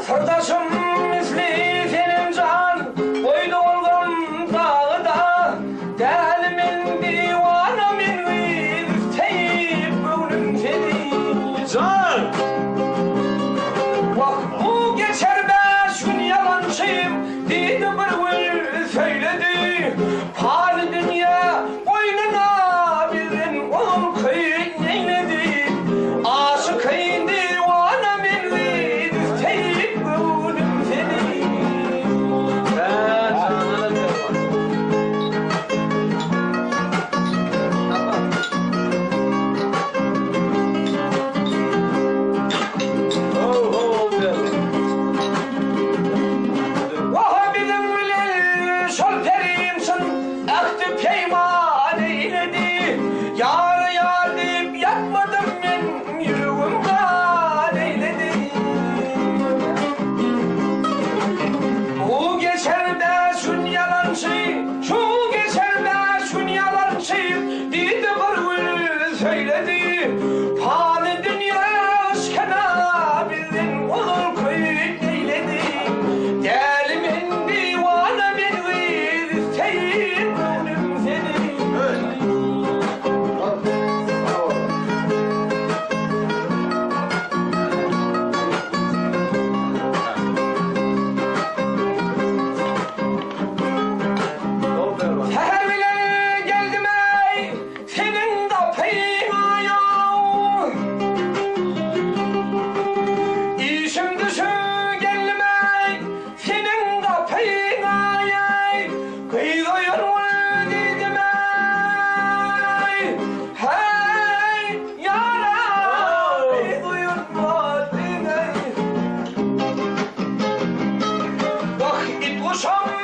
Syrdaşym misli senem jan, Goýdy ol gam dagy-da. Däli men diwana men gyz, Isteýip göwnüm seni. Jan! Wah, bu geçer bäş gün ýalançy, Diýdi bir gün söýledi. Pany dünýä goýnuna bizden ozalky neýledi? Aşyky diwana men gyz, Isteýip göwnüm seni. Hä, jana-da perwan. Ho-ho, perwan. Wah, biziň bilen şol perimçin ähdi-peýman eýledi. Ýar-ýar diýip ýatmadym men, ýüregim gan eýledi. Bu geçer bäş gün ýalançy, şu geçer bäş gün ýalançy, diýdi bir gün söýledi. Pany dünýä yşkyna bizden ozalky neýledi. Däli men diwana men gyz isteýin göwnüm seni. Säher bilen geldim eý seniň gapyňa ýaw. Işim düşüp geldim eý seniň gapyňa eý. Gyz oýanma diýdim eý. Heý ýara gyz oýanma diýdim eý. Wah it guşam.